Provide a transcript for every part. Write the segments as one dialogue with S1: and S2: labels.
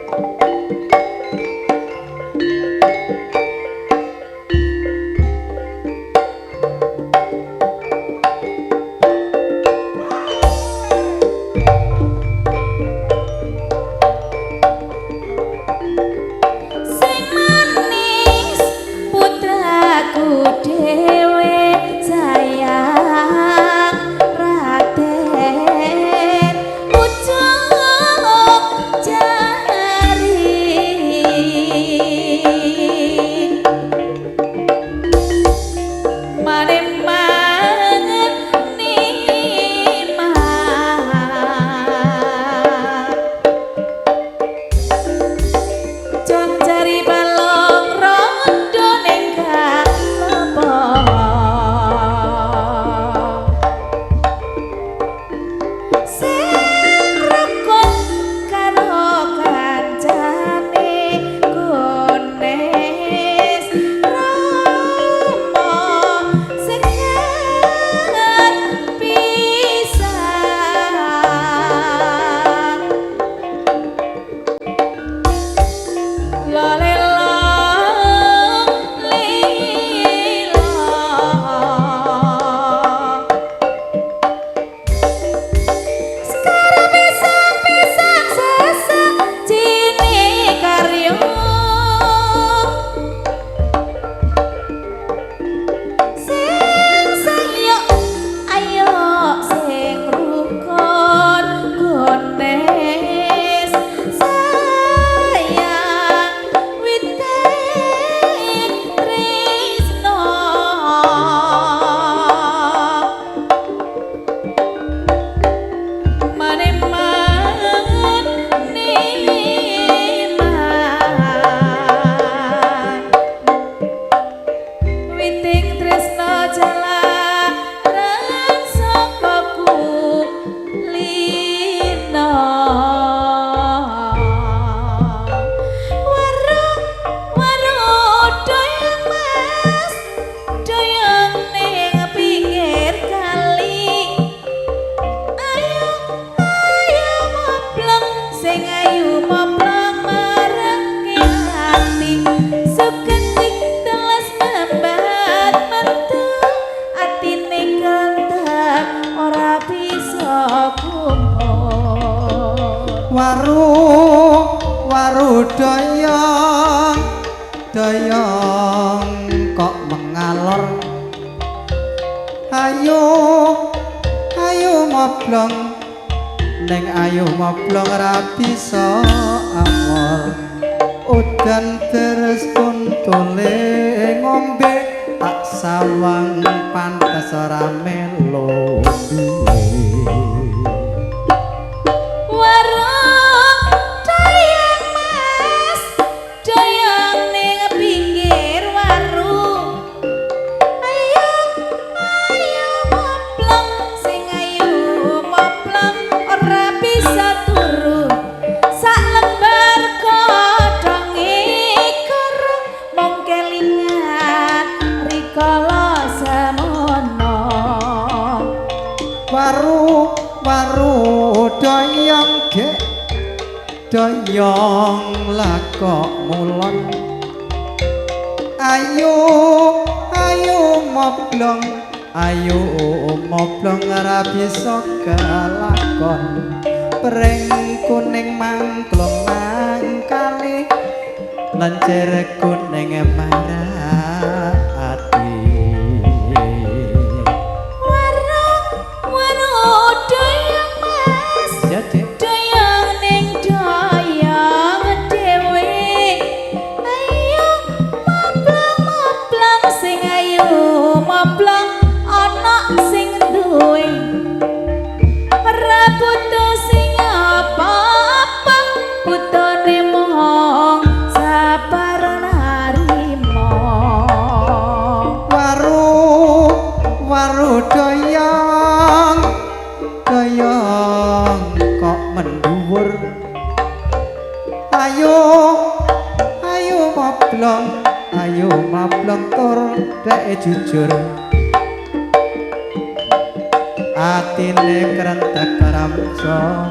S1: Sing manis putraku dhewe sayang Raden Ujung Jari. Mane mangan nikmat Jon jari balong rondo ning kalepo. Sing rukun karo kancane Gones Rama sekat pisan. Lalelong lila Sekarang pisang-pisang sesak cini karyo. Sing sayo ayo sing rukun Gones sayang witing trisno. Mane mangan nikmat witing tresno jalaran saka kulino. Waru waru doyong mas doyong ning pinggir kali. Ayo ayo moplong sing ayu moplong marake ati. Suketik teles membat metu atine kentek ora bisa kumpul.
S2: Waru waru doyong doyong kok mengalor. Ayo ayo moblong ning ayo moblong ora bisa amor. Udan deres kuntule ngombe tak sawang pantes ora melu duwe.
S1: Waru doyong mas doyong ning pinggir waru. Ayo ayo moplong sing ayu moplong ora bisa turu. Sak lembar godhonge karo mung kelingan rikala semono.
S2: Waru waru doyong gek doyong lakok mulon. Ayo ayo moblong ayo moblong ora bisa kelakon. Pring kuning mangklong nang kali lencir kuning marah ati.
S1: Waru waru doyong mas
S2: Ya Dik.
S1: Doyong ning doyong dhewe. Ayo moplong moplong sing ayu moplong ana sing duwe. Ora butuh sing apa-apa butone mung sabar narimo.
S2: Waru waru doyong doyong kok mendhuwur. Ayo ayo moblong ayo mablong tur dhek jujur. Atine krentek ramsa.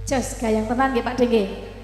S1: Jos gayeng tenan nggih, Pak De, nggih.